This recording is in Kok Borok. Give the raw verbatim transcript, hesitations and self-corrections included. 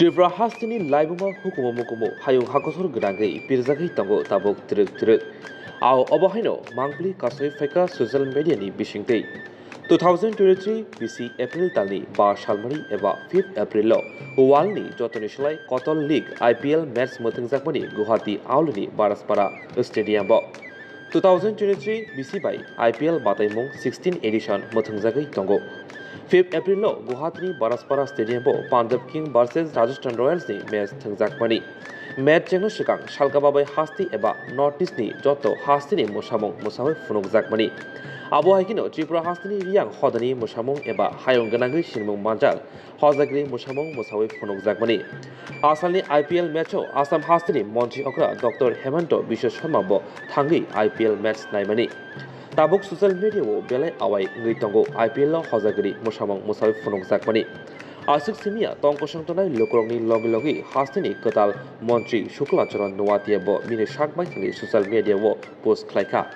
Tripura hasteni laibuma hukumu mukumu hayung hakosor gwnangwi pirjagwi tongo tabuk twrwk twrwk. Ao obo haino mangpli kasui phaikha social media ni bisingtwi. Two thousand twenty-three B C April talni ba salmani eba fifth April o world ni jotoni slai kotor league I P L match mwthwngjakmani Guwahati aulini Baraspara stadium o. Two thousand twenty-three B C bai I P L bataimung sixteen edition mwthwngjagwi tongo. Fifth April o Guwahati ni Baraspara stadium o Punjab King versus Rajasthan Royals ni match thwngjakmani. Match chengno swkang salka babai hasti eba North East ni joto hasti ni mwsamung mwsawi phunukjakmani. Abo hai kheno Tripura hasti ni riyang hodani mwsamung eba hayung gwnangwi sinimung manjak hojagri mwsamung mwsawi phunukjakmani. Asalni I P L match o Assam hasteni montri okra Doctor Hemanta Biswa Sarma bo thangwi I P L match naimani. Tabuk social media o belai awai wngwi tongo I P L o hojagri mwsamung mwsawi phunukjakmani. Aswk simiya tong kosong tongnai lukurokni logi logi hasteni kwtal montri Shukla Charan Noatia bo bini sak baithangni social media o post khlaikha.